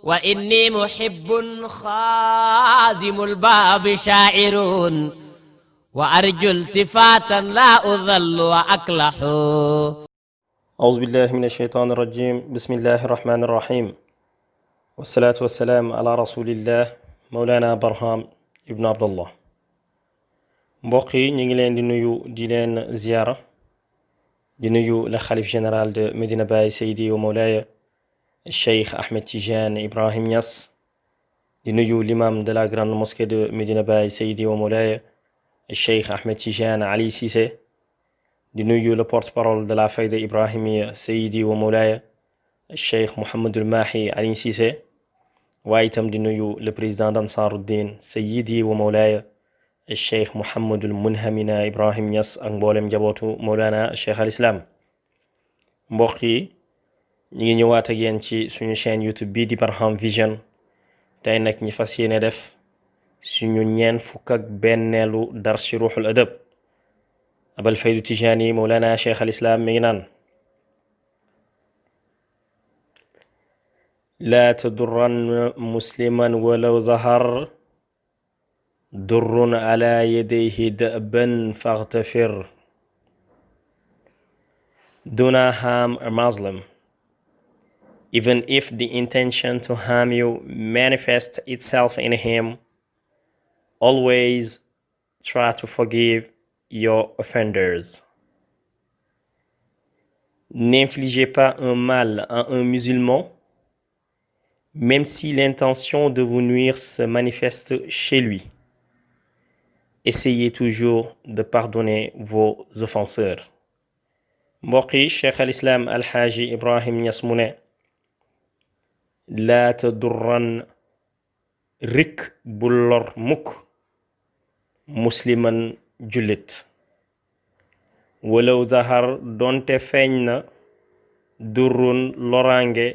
وإني محب خادم الباب شاعر وأرجو التفاتا لا أذل وأكلح. أعوذ بالله من الشيطان الرجيم. بسم الله الرحمن الرحيم، والصلاة والسلام على رسول الله مولانا برهام ابن عبد الله. mbokk yi ñu ngi leen di nuyu di leen ziyaara di nuyu le xalif général de Medina Baye Seydi wa Mawlaaya Cheikh Ahmed Tidiane Ibrahim Niass, di nuyu l'imam de la grande mosquée de Medina Baye Seydi wa Mawlaaya Cheikh Ahmed Tidiane Ali Cissé, di nuyu le porte-parole de la Fayda Ibrahimiya Seydi wa Mawlaaya Cheikh Mouhamadul Mahi Ali Cissé, waaye itam di nuyu le président d'Ansaruddin Seydi wa Mawlaaya Cheikh Mouhamadul Munhamina Ibrahim Niass ak mboolem njabootu Mawlana Cheikh al Islam. mbokk yi ñu ngi ñëwaat ak yéen ci suñu chaîne YouTube bii di Barham Vision. tey nag ñi fas yéene def suñu ñeen fukk ak benneelu dars ci ruuxul adab. abal faydu Tijaani Mawlana Cheikh al Islam mi ngi naan: laa tadurran musliman walaw zahar durrun ala yadayhi da'ban faghfir. Do not harm a Muslim, even if the intention to harm you manifests itself in him. Always try to forgive your offenders. N'infligez pas un mal à un musulman, même si l'intention de vous nuire se manifeste chez lui. Essayez toujours de pardonner vos offenseurs. mbokk yi, Cheikh al Islam Alxaaji Ibrahim Niass mu ne: laa tadurran rik bu lor mukk musliman jullit, walaw zahar donte feeñ na durrun loraange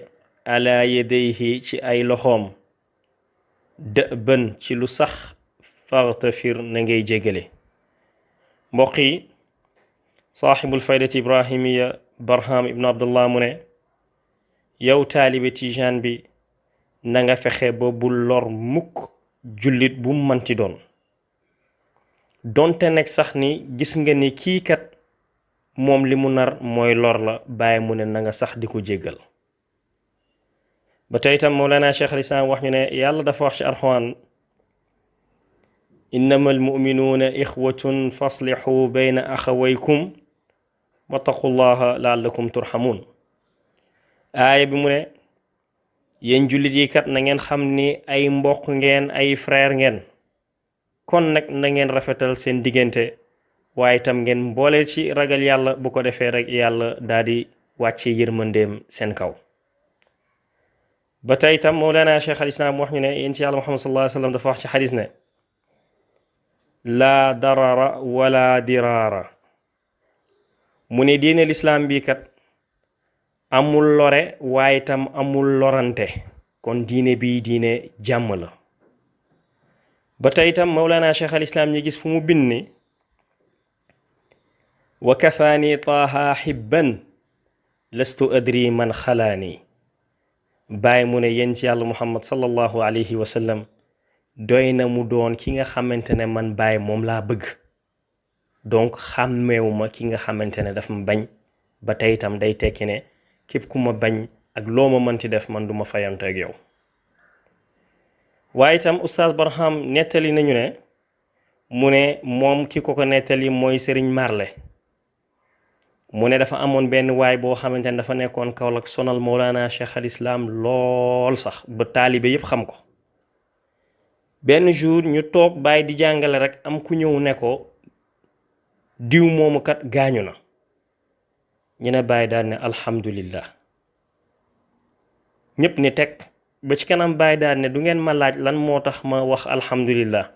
ala yadayhi ci ay loxoom, dëbën ci lu sax, faghfir na ngay jégale. mbokk yi, saaxibul faydati ibrahimiya Barham ibn Abdullah mu ne: yow taalibe tijaan bi, na nga fexe ba bul lor mukk jullit bu manti doon, donte nekk sax ni gis nga ni kii kat moom li mu nar mooy lor la, bàyyi mu ne na nga sax di ko jéggal. ba tey itam Mawlana Cheikh al Islam wax ñu ne yàlla dafa wax ci Alxuraan: innamal mu'minuuna ixwatun faslixu bayna axawaykum wattaqullaha la'allakum turhamun. aaya bi mu ne yéen jullit yi kat na ngeen xam ni ay mbokk ngeen, ay frère ngeen, kon nag na ngeen rafetal seen diggante, waaye itam ngeen mboole ci ragal yàlla, bu ko defee rek yàlla daal di wàcce yërmandeem seen kaw. ba tey itam Mawlana Cheikh al Islam wax ñu ne yéen ci yàlla Muhammad sallallahu alayhi wa sallam dafa wax ci xadis ne: laa darara wala diraara. mu ne diine lislaam bi kat amul lore waaye itam amul lorante, kon diine bii diine jàmm la. ba tey itam Mawlana Cheikh al Islam ñi gis fu mu bind ni: wa kafaani taaha xibban lastu adri man xalaani. bàyyi mu ne yéen ci yàlla Muhammad sallallahu alayhi wa sallam doy na mu doon ki nga xamante ne man bàyyi moom laa bëgg, donc xàmmeewuma ki nga xamante ne daf ma bañ. ba tey itam day tekki ne képp ku ma bañ ak loo ma mënti def man du ma fayante ak yow. waaye itam Oustaz Barham nettali nañu ne mu ne moom ki ko nettali mooy Serigne Marle. mu ne dafa amoon benn waay boo xamante ne dafa nekkoon Kaolack sonal Mawlana Cheikh al Islam lool sax ba taalibe yépp xam ko. benn jour ñu toog bàyyi di jàngale rek am ku ñëw ne ko diw moomu kat gaañu na. ñu ne bàyyi daal ne alhamdulillah. ñépp ni teg ba ci kanam bàyyi daal ne du ngeen ma laaj lan moo tax ma wax alhamdulillah.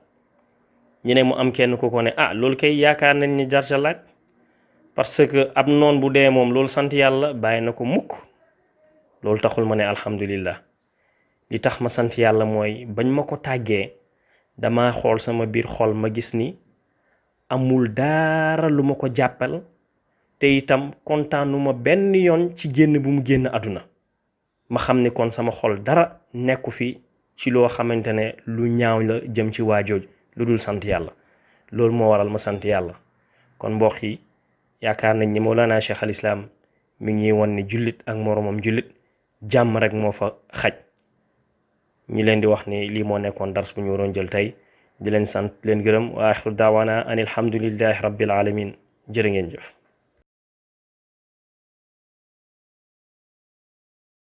ñu ne mu am kenn ku ko ne loolu kay yaakaar nañ ni jar ca laaj, parce que ab noon bu dee moom loolu sant yàlla. bàyyi na ko mukk, loolu taxul ma ne alhamdulillah. li tax ma sant yàlla mooy bañ ma ko tàggee dama xool sama biir xol ma gis ni amul dara lu ma ko jàppal, te itam kontaanuma benn yoon ci génn bu mu génn àdduna. ma xam ni kon sama xol dara nekku fi ci loo xamante ne lu ñaaw la jëm ci waajooj lu dul sant yàlla. loolu moo waral ma sant yàlla. kon mbokk yi yaakaar nañ ni Mawlana Cheikh al Islam mi ngi won ni jullit ak moroomam jullit jàmm rek moo fa xaj. ñi leen di wax ni lii moo nekkoon dars bu ñu waroon jël tey di leen sant leen gërëm wa axiru daawaana an alhamdulillahi rabbil alamin jërë ngeen jëf.